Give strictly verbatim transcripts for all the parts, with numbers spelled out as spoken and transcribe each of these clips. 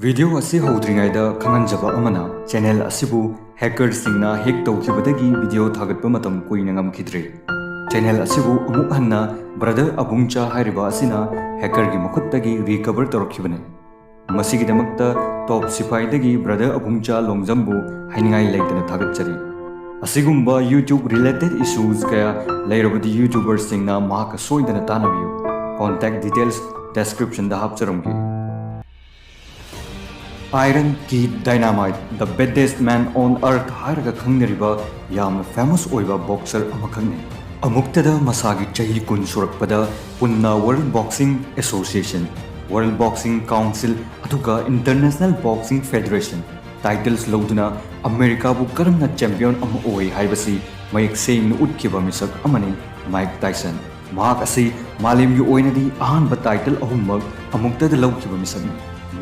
Video ꯑꯁꯤ ꯍꯧꯗ꯭ꯔꯤꯉꯩꯗ ꯈꯪꯍꯟꯖꯕ ꯑꯃꯅ, channel ꯑꯁꯤꯕꯨ ꯍꯦꯀꯔꯁꯤꯡꯅ ꯍꯦꯛ ꯇꯧꯈꯤꯕꯗꯒꯤ ꯚꯤꯗꯤꯑꯣ ꯊꯥꯒꯠꯄ ꯃꯇꯝ ꯀꯨꯏꯅ ꯉꯝꯈꯤꯗ꯭ꯔꯦ꯫ ꯆꯦꯅꯦꯜ ꯑꯁꯤꯕꯨ ꯑꯃꯨꯛ ꯍꯟꯅ ꯕ꯭ꯔꯗꯔ ꯑꯕꯨꯡꯆꯥ ꯍꯥꯏꯔꯤꯕ ꯑꯁꯤꯅ ꯍꯦꯀꯔꯒꯤ ꯃꯈꯨꯠꯇꯒꯤ ꯔꯤꯀꯚꯔ ꯇꯧꯔꯛꯈꯤꯕꯅꯤ꯫ ꯃꯁꯤꯒꯤꯗꯃꯛꯇ ꯇꯣꯞ ꯁꯤꯐꯥꯏꯗꯒꯤ ꯕ꯭ꯔꯗꯔ ꯑꯕꯨꯡꯆꯥ ꯂꯣꯡꯖꯝꯕꯨ ꯍꯥꯏꯅꯤꯡꯉꯥꯏ ꯂꯩꯇꯅ ꯊꯥꯒꯠꯆꯔꯤ꯫ ꯑꯁꯤꯒꯨꯝꯕ YouTube related issues ꯀꯌꯥ ꯂꯩꯔꯕꯗꯤ YouTuberꯁꯤꯡꯅ ꯃꯍꯥꯛꯀ ꯁꯣꯏꯗꯅ ꯇꯥꯟꯅꯕꯤꯌꯨ꯫ Contact details descriptionꯗ ꯍꯥꯞꯆꯔꯝꯒꯦ꯫ Iron Kid Dynamite, the baddest man on earth ꯍꯥꯏꯔꯒ ꯈꯪꯅꯔꯤꯕ ꯌꯥꯝꯅ ꯐꯦꯃꯁ ꯑꯣꯏꯕ ꯕꯣꯛꯁꯔ ꯑꯃꯈꯛꯅꯤ꯫ ꯑꯃꯨꯛꯇꯗ ꯃꯁꯥꯒꯤ ꯆꯍꯤ ꯀꯨꯟ ꯁꯨꯔꯛꯄꯗ ꯄꯨꯟꯅ World Boxing Association, World Boxing Council, ꯑꯗꯨꯒ International Boxing Federation ꯇꯥꯏꯇꯜꯁ ꯂꯧꯗꯨꯅ ꯑꯃꯦꯔꯤꯀꯥꯕꯨ ꯀꯔꯝꯅ ꯆꯦꯝꯄꯤꯌꯟ ꯑꯃ ꯑꯣꯏ ꯍꯥꯏꯕꯁꯤ ꯃꯌꯦꯛ ꯁꯦꯡꯅ ꯎꯠꯈꯤꯕ ꯃꯤꯁꯛ ꯑꯃꯅꯤ ꯃꯥꯏꯛ ꯇꯥꯏꯁꯟ꯫ ꯃꯍꯥꯛ ꯑꯁꯤ ꯃꯥꯂꯦꯝꯒꯤ ꯑꯣꯏꯅꯗꯤ ꯑꯍꯥꯟꯕ ꯇꯥꯏꯇꯜ ꯑꯍꯨꯝꯃꯛ ꯑꯃꯨꯛꯇꯗ ꯂꯧꯈꯤꯕ ꯃꯤꯁꯛꯅꯤ꯫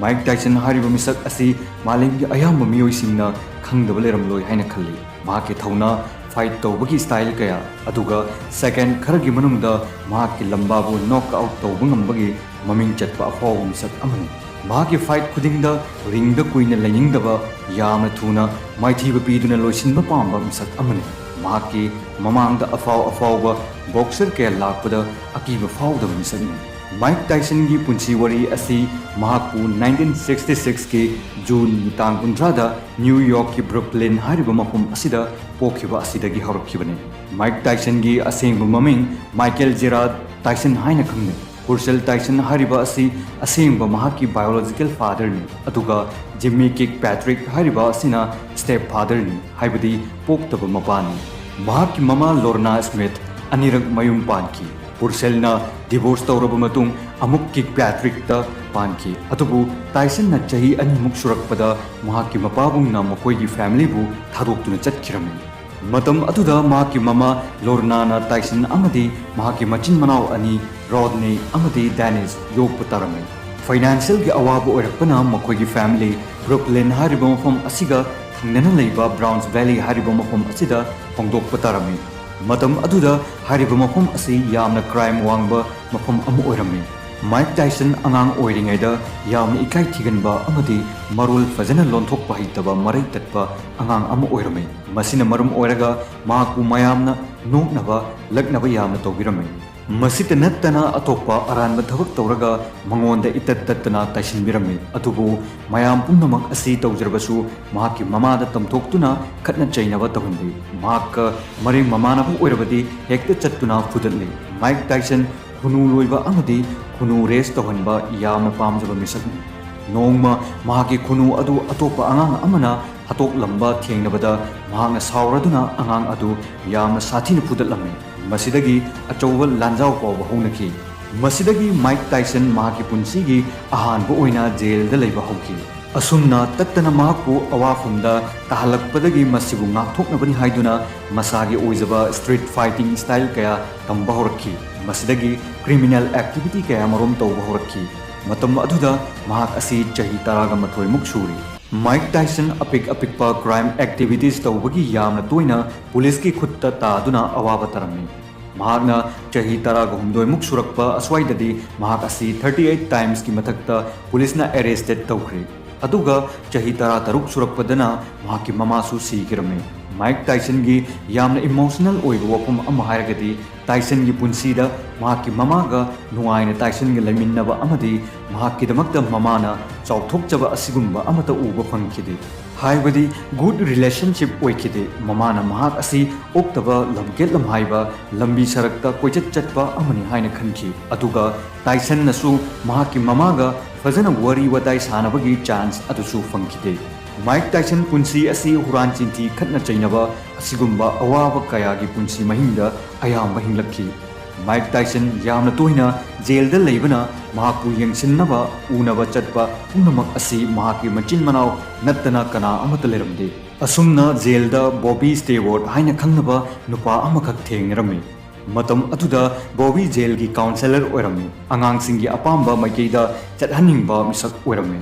ꯃꯥꯏꯛ ꯇꯥꯏꯁꯟ ꯍꯥꯏꯔꯤꯕ ꯃꯤꯁꯛ ꯑꯁꯤ ꯃꯥꯂꯦꯝꯒꯤ ꯑꯌꯥꯝꯕ ꯃꯤꯑꯣꯏꯁꯤꯡꯅ ꯈꯪꯗꯕ ꯂꯩꯔꯝꯂꯣꯏ ꯍꯥꯏꯅ ꯈꯜꯂꯤ꯫ ꯃꯍꯥꯛꯀꯤ ꯊꯧꯅꯥ, ꯐꯥꯏꯠ ꯇꯧꯕꯒꯤ ꯁ꯭ꯇꯥꯏꯜ ꯀꯌꯥ, ꯑꯗꯨꯒ ꯁꯦꯀꯦꯟ ꯈꯔꯒꯤ ꯃꯅꯨꯡꯗ ꯃꯍꯥꯛꯀꯤ ꯂꯝꯕꯥꯕꯨ ꯅꯣꯛ ꯑꯥꯎꯠ ꯇꯧꯕ ꯉꯝꯕꯒꯤ ꯃꯃꯤꯡ ꯆꯠꯄ ꯑꯐꯥꯎꯕ ꯃꯤꯁꯛ ꯑꯃꯅꯤ꯫ ꯃꯍꯥꯛꯀꯤ ꯐꯥꯏꯠ ꯈꯨꯗꯤꯡꯗ ꯔꯤꯡꯗ ꯀꯨꯏꯅ ꯂꯩꯅꯤꯡꯗꯕ, ꯌꯥꯝꯅ ꯊꯨꯅ ꯃꯥꯏꯊꯤꯕ ꯄꯤꯗꯨꯅ ꯂꯣꯏꯁꯤꯟꯕ ꯄꯥꯝꯕ ꯃꯤꯁꯛ ꯑꯃꯅꯤ꯫ ꯃꯍꯥꯛꯀꯤ ꯃꯃꯥꯡꯗ ꯑꯐꯥꯎ ꯑꯐꯥꯎꯕ ꯕꯣꯛꯁꯔ ꯀꯌꯥ ꯂꯥꯛꯄꯗ ꯑꯀꯤꯕ ꯐꯥꯎꯗꯕ ꯃꯤꯁꯛꯅꯤ꯫ ꯃꯥꯏꯛ ꯇꯥꯏꯁꯟꯒꯤ ꯄꯨꯟꯁꯤ ꯋꯥꯔꯤ ꯑꯁꯤ ꯃꯍꯥꯛꯄꯨ nineteen sixty sixꯀꯤ ꯖꯨꯟꯒꯤ ꯇꯥꯡ ꯀꯨꯟꯊ꯭ꯔꯥꯗ ꯅ꯭ꯌꯨ ꯌꯣꯔꯛꯀꯤ ꯕ꯭ꯔꯨꯛꯂꯤꯟ ꯍꯥꯏꯔꯤꯕ ꯃꯐꯝ ꯑꯁꯤꯗ ꯄꯣꯛꯈꯤꯕ ꯑꯁꯤꯗꯒꯤ ꯍꯧꯔꯛꯈꯤꯕꯅꯤ꯫ ꯃꯥꯏꯛ ꯇꯥꯏꯁꯟꯒꯤ ꯑꯁꯦꯡꯕ ꯃꯃꯤꯡ ꯃꯥꯏꯀꯦꯜ ꯖꯦꯔꯥꯔꯗ ꯇꯥꯏꯁꯟ ꯍꯥꯏꯅ ꯈꯪꯅꯩ꯫ ꯄꯨꯔꯁꯦꯜ ꯇꯥꯏꯁꯟ ꯍꯥꯏꯔꯤꯕ ꯑꯁꯤ ꯑꯁꯦꯡꯕ ꯃꯍꯥꯛꯀꯤ ꯕꯥꯏꯑꯣꯂꯣꯖꯤꯀꯦꯜ ꯐꯥꯗꯔꯅꯤ, ꯑꯗꯨꯒ ꯖꯤꯝꯃꯤ ꯀꯤꯛ ꯄꯦꯇ꯭ꯔꯤꯛ ꯍꯥꯏꯔꯤꯕ ꯑꯁꯤꯅ ꯁ꯭ꯇꯦꯞ ꯐꯥꯗꯔꯅꯤ, ꯍꯥꯏꯕꯗꯤ ꯄꯣꯛꯇꯕ ꯃꯄꯥꯅꯤ꯫ ꯃꯍꯥꯛꯀꯤ ꯃꯃꯥ ꯂꯣꯔꯅꯥ ꯁ꯭ꯃꯤꯊ ꯑꯅꯤꯔꯛ ꯃꯌꯨꯝ ꯄꯥꯟꯈꯤ꯫ ꯄꯨꯔꯁꯦꯜꯅ ꯗꯤꯚꯣꯔꯁ ꯇꯧꯔꯕ ꯃꯇꯨꯡ ꯑꯃꯨꯛ ꯀꯤꯛ ꯄꯦꯇ꯭ꯔꯤꯛꯇ ꯄꯥꯟꯈꯤ, ꯑꯗꯨꯕꯨ ꯇꯥꯏꯁꯟꯅ ꯆꯍꯤ ꯑꯅꯤꯃꯨꯛ ꯁꯨꯔꯛꯄꯗ ꯃꯍꯥꯛꯀꯤ ꯃꯄꯥꯕꯨꯡꯅ ꯃꯈꯣꯏꯒꯤ ꯐꯦꯃꯤꯂꯤꯕꯨ ꯊꯥꯗꯣꯛꯇꯨꯅ ꯆꯠꯈꯤꯔꯝꯃꯤ꯫ ꯃꯇꯝ ꯑꯗꯨꯗ ꯃꯍꯥꯛꯀꯤ ꯃꯃꯥ ꯂꯣꯔꯅꯥꯅ ꯇꯥꯏꯁꯟ ꯑꯃꯗꯤ ꯃꯍꯥꯛꯀꯤ ꯃꯆꯤꯟ ꯃꯅꯥꯎ ꯑꯅꯤ, ꯔꯣꯗꯅꯤ ꯑꯃꯗꯤ ꯗꯦꯅꯤꯁ, ꯌꯣꯛꯄ ꯇꯥꯔꯝꯃꯤ꯫ ꯐꯥꯏꯅꯥꯟꯁꯤꯌꯦꯜꯒꯤ ꯑꯋꯥꯕ ꯑꯣꯏꯔꯛꯄꯅ ꯃꯈꯣꯏꯒꯤ ꯐꯦꯃꯤꯂꯤ ꯕ꯭ꯔꯨꯛꯂꯤꯟ ꯍꯥꯏꯔꯤꯕ ꯃꯐꯝ ꯑꯁꯤꯒ ꯊꯪꯅꯅ ꯂꯩꯕ ꯕ꯭ꯔꯥꯎꯟꯁ ꯚꯦꯂꯤ ꯍꯥꯏꯔꯤꯕ ꯃꯐꯝ ꯑꯁꯤꯗ ꯍꯣꯡꯗꯣꯛꯄ ꯇꯥꯔꯝꯃꯤ꯫ ꯃꯇꯝ ꯑꯗꯨꯗ ꯍꯥꯏꯔꯤꯕ ꯃꯐꯝ ꯑꯁꯤ ꯌꯥꯝꯅ ꯀ꯭ꯔꯥꯏꯝ ꯋꯥꯡꯕ ꯃꯐꯝ ꯑꯃ ꯑꯣꯏꯔꯝꯃꯤ꯫ ꯃꯥꯏꯛ ꯇꯥꯏꯁꯟ ꯑꯉꯥꯡ ꯑꯣꯏꯔꯤꯉꯩꯗ ꯌꯥꯝꯅ ꯏꯀꯥꯏ ꯊꯤꯒꯟꯕ ꯑꯃꯗꯤ ꯃꯔꯣꯜ ꯐꯖꯅ ꯂꯣꯟꯊꯣꯛꯄ ꯍꯩꯇꯕ ꯃꯔꯩ ꯇꯠꯄ ꯑꯉꯥꯡ ꯑꯃ ꯑꯣꯏꯔꯝꯃꯤ꯫ ꯃꯁꯤꯅ ꯃꯔꯝ ꯑꯣꯏꯔꯒ ꯃꯍꯥꯛꯄꯨ ꯃꯌꯥꯝꯅ ꯅꯣꯛꯅꯕ ꯂꯛꯅꯕ ꯌꯥꯝꯅ ꯇꯧꯕꯤꯔꯝꯃꯤ꯫ ꯃꯁꯤꯇ ꯅꯠꯇꯅ ꯑꯇꯣꯞꯄ ꯑꯔꯥꯟꯕ ꯊꯕꯛ ꯇꯧꯔꯒ ꯃꯉꯣꯟꯗ ꯏꯇꯠ ꯇꯠꯇꯅ ꯇꯥꯏꯁꯤꯟꯕꯤꯔꯝꯃꯤ꯫ ꯑꯗꯨꯕꯨ ꯃꯌꯥꯝ ꯄꯨꯝꯅꯃꯛ ꯑꯁꯤ ꯇꯧꯖꯔꯕꯁꯨ ꯃꯍꯥꯛꯀꯤ ꯃꯃꯥꯗ ꯇꯝꯊꯣꯛꯇꯨꯅ ꯈꯠꯅ ꯆꯩꯅꯕ ꯇꯧꯍꯟꯂꯤ꯫ ꯃꯍꯥꯛꯀ ꯃꯔꯤ ꯃꯃꯥꯟꯅꯕ ꯑꯣꯏꯔꯕꯗꯤ ꯍꯦꯛꯇ ꯆꯠꯇꯨꯅ ꯐꯨꯗꯠꯂꯤ꯫ ꯃꯥꯏꯛ ꯇꯥꯏꯁꯟ ꯈꯨꯅꯨ ꯂꯣꯏꯕ ꯑꯃꯗꯤ ꯈꯨꯅꯨ ꯔꯦꯁ ꯇꯧꯍꯟꯕ ꯌꯥꯝꯅ ꯄꯥꯝꯖꯕ ꯃꯤꯁꯛꯅꯤ꯫ ꯅꯣꯡꯃ ꯃꯍꯥꯛꯀꯤ ꯈꯨꯅꯨ ꯑꯗꯨ ꯑꯇꯣꯞꯄ ꯑꯉꯥꯡ ꯑꯃꯅ ꯍꯥꯠꯇꯣꯛꯂꯝꯕ ꯊꯦꯡꯅꯕꯗ ꯃꯍꯥꯛꯅ ꯁꯥꯎꯔꯗꯨꯅ ꯑꯉꯥꯡ ꯑꯗꯨ ꯌꯥꯝꯅ ꯁꯥꯊꯤꯅ ꯐꯨꯗꯠꯂꯝꯃꯤ꯫ ꯃꯁꯤꯗꯒꯤ ꯑꯆꯧꯕ ꯂꯥꯟꯖꯥꯎ ꯐꯥꯎꯕ ꯍꯧꯅꯈꯤ꯫ ꯃꯁꯤꯗꯒꯤ ꯃꯥꯏꯛ ꯇꯥꯏꯁꯟ ꯃꯍꯥꯛꯀꯤ ꯄꯨꯟꯁꯤꯒꯤ ꯑꯍꯥꯟꯕ ꯑꯣꯏꯅ ꯖꯦꯜꯗ ꯂꯩꯕ ꯍꯧꯈꯤ꯫ ꯑꯁꯨꯝꯅ ꯇꯠꯇꯅ ꯃꯍꯥꯛꯄꯨ ꯑꯋꯥꯐꯝꯗ ꯇꯥꯍꯜꯂꯛꯄꯗꯒꯤ ꯃꯁꯤꯕꯨ ꯉꯥꯛꯊꯣꯛꯅꯕꯅꯤ ꯍꯥꯏꯗꯨꯅ ꯃꯁꯥꯒꯤ ꯑꯣꯏꯖꯕ ꯁ꯭ꯇ꯭ꯔꯤꯠ ꯐꯥꯏꯇꯤꯡ ꯁ꯭ꯇꯥꯏꯜ ꯀꯌꯥ ꯇꯝꯕ ꯍꯧꯔꯛꯈꯤ꯫ ꯃꯁꯤꯗꯒꯤ ꯀ꯭ꯔꯤꯃꯤꯅꯦꯜ ꯑꯦꯛꯇꯤꯚꯤꯇꯤ ꯀꯌꯥꯃꯔꯨꯝ ꯇꯧꯕ ꯍꯧꯔꯛꯈꯤ꯫ ꯃꯇꯝ ꯑꯗꯨꯗ ꯃꯍꯥꯛ ꯑꯁꯤ ꯆꯍꯤ ꯇꯔꯥꯒ ꯃꯥꯊꯣꯏꯃꯨꯛ ꯁꯨꯔꯤ꯫ ꯃꯥꯏꯛ ꯇꯥꯏꯁꯟ ꯑꯄꯤꯛ ꯑꯄꯤꯛꯄ ꯀ꯭ꯔꯥꯏꯝ ꯑꯦꯛꯇꯤꯚꯤꯇꯤꯁ ꯇꯧꯕꯒꯤ ꯌꯥꯝꯅ ꯇꯣꯏꯅ ꯄꯨꯂꯤꯁꯀꯤ ꯈꯨꯠꯇ ꯇꯥꯗꯨꯅ ꯑꯋꯥꯕ ꯇꯥꯔꯝꯃꯤ꯫ ꯃꯍꯥꯛꯅ ꯆꯍꯤ ꯇꯔꯥꯒ ꯍꯨꯝꯗꯣꯏꯃꯨꯛ ꯁꯨꯔꯛꯄ ꯑꯁ꯭ꯋꯥꯏꯗꯗꯤ ꯃꯍꯥꯛ ꯑꯁꯤ thirty eight ꯇꯥꯏꯝꯁꯀꯤ ꯃꯊꯛꯇ ꯄꯨꯂꯤꯁꯅ ꯑꯦꯔꯦꯁꯇꯦꯠ ꯇꯧꯈ꯭ꯔꯦ꯫ ꯑꯗꯨꯒ ꯆꯍꯤ ꯇꯔꯥꯇꯔꯨꯛ ꯁꯨꯔꯛꯄꯗꯅ ꯃꯍꯥꯛꯀꯤ ꯃꯃꯥꯁꯨ ꯁꯤꯈꯤꯔꯝꯃꯤ꯫ ꯃꯥꯏꯛ ꯇꯥꯏꯁꯟꯒꯤ ꯌꯥꯝꯅ ꯏꯃꯣꯁꯅꯦꯜ ꯑꯣꯏꯕ ꯋꯥꯐꯝ ꯑꯃ ꯍꯥꯏꯔꯒꯗꯤ ꯇꯥꯏꯁꯟꯒꯤ ꯄꯨꯟꯁꯤꯗ ꯃꯍꯥꯛꯀꯤ ꯃꯃꯥꯒ ꯅꯨꯡꯉꯥꯏꯅ ꯇꯥꯏꯁꯟꯒ ꯂꯩꯃꯤꯟꯅꯕ ꯑꯃꯗꯤ ꯃꯍꯥꯛꯀꯤꯗꯃꯛꯇ ꯃꯃꯥꯅ ꯆꯥꯎꯊꯣꯛꯆꯕ ꯑꯁꯤꯒꯨꯝꯕ ꯑꯃꯠꯇ ꯎꯕ ꯐꯪꯈꯤꯗꯦ꯫ ꯍꯥꯏꯕꯗꯤ ꯒꯨꯗ ꯔꯤꯂꯦꯁꯟꯁꯤꯞ ꯑꯣꯏꯈꯤꯗꯦ꯫ ꯃꯃꯥꯅ ꯃꯍꯥꯛ ꯑꯁꯤ ꯑꯣꯛꯇꯕ ꯂꯝꯀꯦꯠ ꯂꯝꯍꯥꯏꯕ ꯂꯝꯕꯤ ꯁꯔꯛꯇ ꯀꯣꯏꯆꯠ ꯆꯠꯄ ꯑꯃꯅꯤ ꯍꯥꯏꯅ ꯈꯟꯈꯤ꯫ ꯑꯗꯨꯒ ꯇꯥꯏꯁꯟꯅꯁꯨ ꯃꯍꯥꯛꯀꯤ ꯃꯃꯥꯒ ꯐꯖꯅ ꯋꯥꯔꯤ ꯋꯥꯇꯥꯏ ꯁꯥꯟꯅꯕꯒꯤ ꯆꯥꯟꯁ ꯑꯗꯨꯁꯨ ꯐꯪꯈꯤꯗꯦ꯫ ꯃꯥꯏꯛ ꯇꯥꯏꯁꯟ ꯄꯨꯟꯁꯤ ꯑꯁꯤ ꯍꯨꯔꯥꯟ ꯆꯤꯟꯊꯤ ꯈꯠꯅ ꯆꯩꯅꯕ ꯑꯁꯤꯒꯨꯝꯕ ꯑꯋꯥꯕ ꯀꯌꯥꯒꯤ ꯄꯨꯟꯁꯤ ꯃꯍꯤꯡꯗ ꯑꯌꯥꯝꯕ ꯍꯤꯡꯂꯛꯈꯤ꯫ ꯃꯥꯏꯛ ꯇꯥꯏꯁꯟ ꯌꯥꯝꯅ ꯇꯣꯏꯅ ꯖꯦꯜꯗ ꯂꯩꯕꯅ ꯃꯍꯥꯛꯄꯨ ꯌꯦꯡꯁꯤꯟꯅꯕ ꯎꯅꯕ ꯆꯠꯄ ꯄꯨꯝꯅꯃꯛ ꯑꯁꯤ ꯃꯍꯥꯛꯀꯤ ꯃꯆꯤꯟ ꯃꯅꯥꯎ ꯅꯠꯇꯅ ꯀꯅꯥ ꯑꯃꯠꯇ ꯂꯩꯔꯝꯗꯦ꯫ ꯑꯁꯨꯝꯅ ꯖꯦꯜꯗ ꯕꯣꯕꯤ ꯁ꯭ꯇꯦꯋꯥꯔꯠ ꯍꯥꯏꯅ ꯈꯪꯅꯕ ꯅꯨꯄꯥ ꯑꯃꯈꯛ ꯊꯦꯡꯅꯔꯝꯃꯤ꯫ ꯃꯇꯝ ꯑꯗꯨꯗ ꯕꯣꯕꯤ ꯖꯦꯜꯒꯤ ꯀꯥꯎꯟꯁꯦꯂꯔ ꯑꯣꯏꯔꯝꯃꯤ꯫ ꯑꯉꯥꯡꯁꯤꯡꯒꯤ ꯑꯄꯥꯝꯕ ꯃꯥꯏꯀꯩꯗ ꯆꯠꯍꯟꯅꯤꯡꯕ ꯃꯤꯁꯛ ꯑꯣꯏꯔꯝꯃꯤ꯫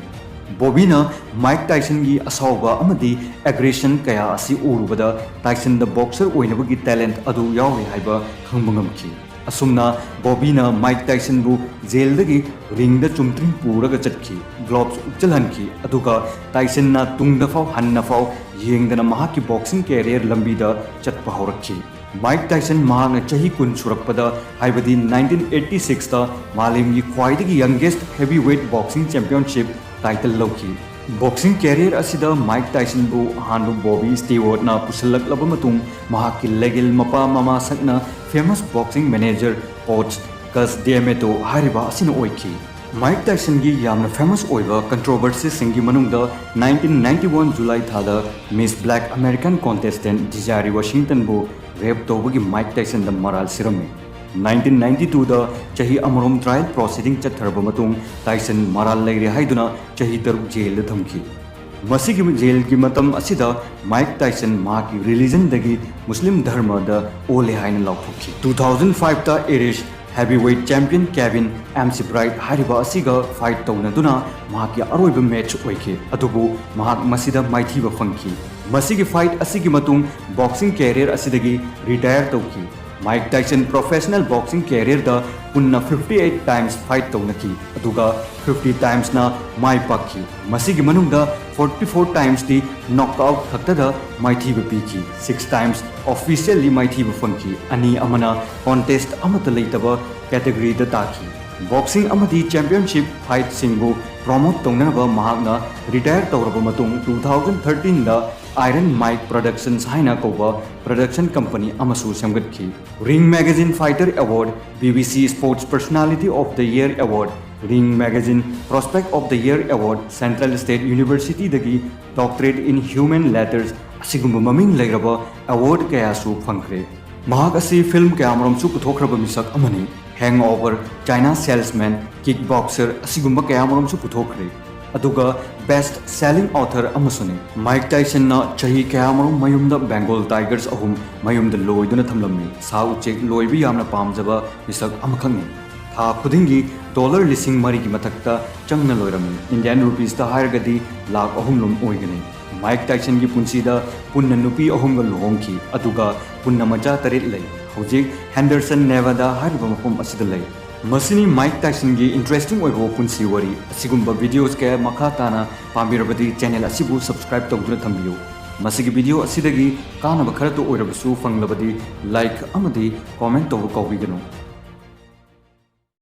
ꯕꯣꯕꯤꯅ ꯃꯥꯏꯛ ꯇꯥꯏꯁꯟꯒꯤ ꯑꯁꯥꯎꯕ ꯑꯃꯗꯤ ꯑꯦꯒ꯭ꯔꯦꯁꯟ ꯀꯌꯥ ꯑꯁꯤ ꯎꯔꯨꯕꯗ ꯇꯥꯏꯁꯟꯗ ꯕꯣꯛꯁꯔ ꯑꯣꯏꯅꯕꯒꯤ ꯇꯦꯂꯦꯟꯠ ꯑꯗꯨ ꯌꯥꯎꯔꯤ ꯍꯥꯏꯕ ꯈꯪꯕ ꯉꯝꯈꯤ꯫ ꯑꯁꯨꯝꯅ ꯕꯣꯕꯤꯅ ꯃꯥꯏꯛ ꯇꯥꯏꯁꯟꯕꯨ ꯖꯦꯜꯗꯒꯤ ꯔꯤꯡꯗ ꯆꯨꯝꯗ꯭ꯔꯤꯡ ꯄꯨꯔꯒ ꯆꯠꯈꯤ, ꯒ꯭ꯂꯣꯚꯁ ꯎꯞꯆꯜꯍꯟꯈꯤ, ꯑꯗꯨꯒ ꯇꯥꯏꯁꯟꯅ ꯇꯨꯡꯗ ꯐꯥꯎ ꯍꯟꯅ ꯐꯥꯎ ꯌꯦꯡꯗꯅ ꯃꯍꯥꯛꯀꯤ ꯕꯣꯛꯁꯤꯡ ꯀꯦꯔꯤꯌꯔ ꯂꯝꯕꯤꯗ ꯆꯠꯄ ꯍꯧꯔꯛꯈꯤ꯫ ꯃꯥꯏꯛ ꯇꯥꯏꯁꯟ ꯃꯍꯥꯛꯅ ꯆꯍꯤ ꯀꯨꯟ ꯁꯨꯔꯛꯄꯗ, ꯍꯥꯏꯕꯗꯤ ꯅꯥꯏꯟꯇꯤꯟ ꯑꯩꯠꯇꯤ ꯁꯤꯛꯁꯇ ꯃꯥꯂꯦꯝꯒꯤ ꯈ꯭ꯋꯥꯏꯗꯒꯤ ꯌꯪꯒꯦꯁ heavyweight boxing championship title ꯂꯧꯈꯤ꯫ ꯕꯣꯛꯁꯤꯡ ꯀꯦꯔꯤꯌꯔ ꯑꯁꯤꯗ ꯃꯥꯏꯛ ꯇꯥꯏꯁꯟꯕꯨ ꯑꯍꯥꯟꯕ ꯕꯣꯕꯤ ꯁ꯭ꯇꯤꯋꯥꯔꯠꯅ ꯄꯨꯁꯤꯜꯂꯛꯂꯕ ꯃꯇꯨꯡ, ꯃꯍꯥꯛꯀꯤ ꯂꯦꯒꯦꯜ ꯃꯄꯥ ꯃꯃꯥ ꯁꯛꯅ famous boxing manager coach Cus D'Amato ꯍꯥꯏꯔꯤꯕ ꯑꯁꯤꯅ ꯑꯣꯏꯈꯤ꯫ ꯃꯥꯏꯛ ꯇꯥꯏꯁꯟꯒꯤ ꯌꯥꯝꯅ ꯐꯦꯃꯁ ꯑꯣꯏꯕ ꯀꯟꯇ꯭ꯔꯣꯚꯔꯁꯤꯁꯤꯡꯒꯤ ꯃꯅꯨꯡꯗ ꯅꯥꯏꯟꯇꯤꯟ ꯅꯥꯏꯟꯇꯤ ꯋꯥꯟ ꯖꯨꯂꯥꯏ ꯊꯥꯗ ꯃꯤꯁ ꯕ꯭ꯂꯦꯛ ꯑꯃꯦꯔꯤꯀꯥꯟ ꯀꯣꯟꯇꯦꯁꯇꯦꯟ ꯗꯤꯖꯥꯔꯤ ꯋꯥꯁꯤꯡꯇꯟꯕꯨ ꯔꯦꯞ ꯇꯧꯕꯒꯤ ꯃꯥꯏꯛ ꯇꯥꯏꯁꯟꯗ ꯃꯔꯥꯜ ꯁꯤꯔꯝꯃꯤ꯫ ꯅꯥꯏꯟꯇꯤꯟ ꯅꯥꯏꯟꯇꯤ ꯇꯨꯗ ꯆꯍꯤ ꯑꯃꯔꯣꯝ ꯇ꯭ꯔꯥꯌꯦꯜ ꯄ꯭ꯔꯣꯁꯤꯗꯤꯡ ꯆꯠꯊꯔꯕ ꯃꯇꯨꯡ, ꯇꯥꯏꯁꯟ ꯃꯔꯥꯜ ꯂꯩꯔꯦ ꯍꯥꯏꯗꯨꯅ ꯆꯍꯤ ꯇꯔꯨꯛ ꯖꯦꯜꯗ ꯊꯝꯈꯤ꯫ ꯃꯁꯤꯒꯤ ꯖꯦꯜꯒꯤ ꯃꯇꯝ ꯑꯁꯤꯗ ꯃꯥꯏꯛ ꯇꯥꯏꯁꯟ ꯃꯍꯥꯛꯀꯤ ꯔꯤꯂꯤꯖꯟꯗꯒꯤ ꯃꯨꯁꯂꯤꯝ ꯙꯔꯃꯗ ꯑꯣꯜꯂꯦ ꯍꯥꯏꯅ ꯂꯥꯎꯊꯣꯛꯈꯤ꯫ ꯇꯨ ꯊꯥꯎꯖꯟ ꯐꯥꯏꯚꯇ Irish heavyweight champion Kevin McBride ꯍꯥꯏꯔꯤꯕ ꯑꯁꯤꯒ ꯐꯥꯏꯠ ꯇꯧꯅꯗꯨꯅ ꯃꯍꯥꯛꯀꯤ ꯑꯔꯣꯏꯕ ꯃꯦꯆ ꯑꯣꯏꯈꯤ, ꯑꯗꯨꯕꯨ ꯃꯍꯥꯛ ꯃꯁꯤꯗ ꯃꯥꯏꯊꯤꯕ ꯐꯪꯈꯤ꯫ ꯃꯁꯤꯒꯤ ꯐꯥꯏꯠ ꯑꯁꯤꯒꯤ ꯃꯇꯨꯡ ꯕꯣꯛꯁꯤꯡ ꯀꯦꯔꯤꯌꯔ ꯑꯁꯤꯗꯒꯤ ꯔꯤꯇꯥꯌꯔ ꯇꯧꯈꯤ꯫ ꯃꯥꯏꯛ ꯇꯥꯏꯁꯟ ꯄ꯭ꯔꯣꯐꯦꯁꯅꯦꯜ ꯕꯣꯛꯁꯤꯡ ꯀꯦꯔꯤꯌꯔꯗ ꯄꯨꯟꯅ ꯐꯤꯐꯇꯤ ꯑꯩꯠ ꯇꯥꯏꯝꯁ ꯐꯥꯏꯠ ꯇꯧꯅꯈꯤ, ꯑꯗꯨꯒ ꯐꯤꯐꯇꯤ ꯇꯥꯏꯝꯁꯅ ꯃꯥꯏ ꯄꯥꯛꯈꯤ꯫ ꯃꯁꯤꯒꯤ ꯃꯅꯨꯡꯗ ꯐꯣꯔꯇꯤ ꯐꯣꯔ ꯇꯥꯏꯝꯁꯇꯤ ꯅꯣꯛꯑꯥꯎꯠ ꯈꯛꯇꯗ ꯃꯥꯏꯊꯤꯕ ꯄꯤꯈꯤ, ꯁꯤꯛꯁ ꯇꯥꯏꯝꯁ ꯑꯣꯐꯤꯁꯤꯌꯦꯜꯂꯤ ꯃꯥꯏꯊꯤꯕ ꯐꯪꯈꯤ, ꯑꯅꯤ ꯑꯃꯅ ꯀꯣꯟꯇꯦꯁꯠ ꯑꯃꯠꯇ ꯂꯩꯇꯕ ꯀꯦꯇꯦꯒꯣꯔꯤꯗ ꯇꯥꯈꯤ꯫ ꯕꯣꯛꯁꯤꯡ ꯑꯃꯗꯤ ꯆꯦꯝꯄꯤꯌꯟꯁꯤꯞ ꯐꯥꯏꯠꯁꯤꯡꯕꯨ ꯄ꯭ꯔꯣꯃꯣꯠ ꯇꯧꯅꯅꯕ ꯃꯍꯥꯛꯅ ꯔꯤꯇꯥꯌꯔ ꯇꯧꯔꯕ ꯃꯇꯨꯡ, ꯇꯨ ꯊꯥꯎꯖꯟ ꯊꯥꯔꯇꯤꯟꯗ ꯑꯥꯏꯔꯟ ꯃꯥꯏꯛ ꯄ꯭ꯔꯣꯗꯛꯁꯟꯁ ꯍꯥꯏꯅ ꯀꯧꯕ ꯄ꯭ꯔꯣꯗꯛꯁꯟ ꯀꯝꯄꯅꯤ ꯑꯃꯁꯨ ꯁꯦꯝꯒꯠꯈꯤ꯫ Ring magazine fighter award, B B C sports personality of the year award, Ring magazine prospect of the year award, central state ꯌꯨꯅꯤꯚꯔꯁꯤꯇꯤꯗꯒꯤ ꯗꯣꯛꯇꯔꯦꯠ ꯏꯟ ꯍ꯭ꯌꯨꯃꯦꯟ ꯂꯦꯇꯔꯁ ꯑꯁꯤꯒꯨꯝꯕ ꯃꯃꯤꯡ ꯂꯩꯔꯕ award ꯀꯌꯥꯁꯨ ꯐꯪꯈ꯭ꯔꯦ꯫ ꯃꯍꯥꯛ ꯑꯁꯤ ꯐꯤꯜꯝ ꯀꯌꯥꯃꯔꯨꯝꯁꯨ ꯄꯨꯊꯣꯛꯈ꯭ꯔꯕ ꯃꯤꯁꯛ ꯑꯃꯅꯤ꯫ ꯍꯦꯡꯑꯣꯚꯔ, ꯆꯥꯏꯅꯥ ꯁꯦꯜꯁꯃꯦꯟ, ꯀꯤꯛ ꯕꯣꯛꯁꯔ ꯑꯁꯤꯒꯨꯝꯕ ꯀꯌꯥꯃꯔꯨꯝꯁꯨ ꯄꯨꯊꯣꯛꯈ꯭ꯔꯦ꯫ ꯑꯗꯨꯒ ꯕꯦꯁꯠ ꯁꯦꯂꯤꯡ ꯑꯣꯊꯔ ꯑꯃꯁꯨꯅꯤ꯫ ꯃꯥꯏꯛ ꯇꯥꯏꯁꯟꯅ ꯆꯍꯤ ꯀꯌꯥꯃꯔꯨꯝ ꯃꯌꯨꯝꯗ ꯕꯦꯡꯒꯣꯜ ꯇꯥꯏꯒꯔꯁ ꯑꯍꯨꯝ ꯃꯌꯨꯝꯗ ꯂꯣꯏꯗꯨꯅ ꯊꯝꯂꯝꯃꯤ꯫ ꯁꯥ ꯎꯆꯦꯛ ꯂꯣꯏꯕ ꯌꯥꯝꯅ ꯄꯥꯝꯖꯕ ꯃꯤꯁꯛ ꯑꯃꯈꯛꯅꯤ꯫ ꯊꯥ ꯈꯨꯗꯤꯡꯒꯤ ꯗꯣꯂꯔ ꯂꯤꯁꯤꯡ ꯃꯔꯤꯒꯤ ꯃꯊꯛꯇ ꯆꯪꯅ ꯂꯣꯏꯔꯝꯃꯤ꯫ ꯏꯟꯗꯤꯌꯟ ꯔꯨꯄꯤꯁꯇ ꯍꯥꯏꯔꯒꯗꯤ ꯂꯥꯈ ꯑꯍꯨꯝ ꯂꯣꯝ ꯑꯣꯏꯒꯅꯤ꯫ ꯃꯥꯏꯛ ꯇꯥꯏꯁꯟꯒꯤ ꯄꯨꯟꯁꯤꯗ ꯄꯨꯟꯅ ꯅꯨꯄꯤ ꯑꯍꯨꯝꯒ ꯂꯨꯍꯣꯡꯈꯤ, ꯑꯗꯨꯒ ꯄꯨꯟꯅ ꯃꯆꯥ ꯇꯔꯦꯠ ꯂꯩ꯫ ꯍꯧꯖꯤꯛ ꯍꯦꯟꯗꯔꯁꯟ, ꯅꯦꯚꯥꯗꯥ ꯍꯥꯏꯔꯤꯕ ꯃꯐꯝ ꯑꯁꯤꯗ ꯂꯩ꯫ ꯃꯁꯤꯅꯤ ꯃꯥꯏꯛ ꯇꯥꯏꯁꯟꯒꯤ interesting ꯑꯣꯏꯕ ꯄꯨꯟꯁꯤ ꯋꯥꯔꯤ꯫ ꯑꯁꯤꯒꯨꯝꯕ videos ꯀꯌꯥ ꯃꯈꯥ ꯇꯥꯅ ꯄꯥꯝꯕꯤꯔꯕꯗꯤ channel ꯑꯁꯤꯕꯨ subscribe ꯇꯧꯗꯨꯅ ꯊꯝꯕꯤꯌꯨ꯫ ꯃꯁꯤꯒꯤ video ꯑꯁꯤꯗꯒꯤ ꯀꯥꯟꯅꯕ ꯈꯔꯇ ꯑꯣꯏꯔꯕꯁꯨ ꯐꯪꯂꯕꯗꯤ like ꯑꯃꯗꯤ comment ꯇꯧꯕ ꯀꯥꯎꯕꯤꯒꯅꯨ꯫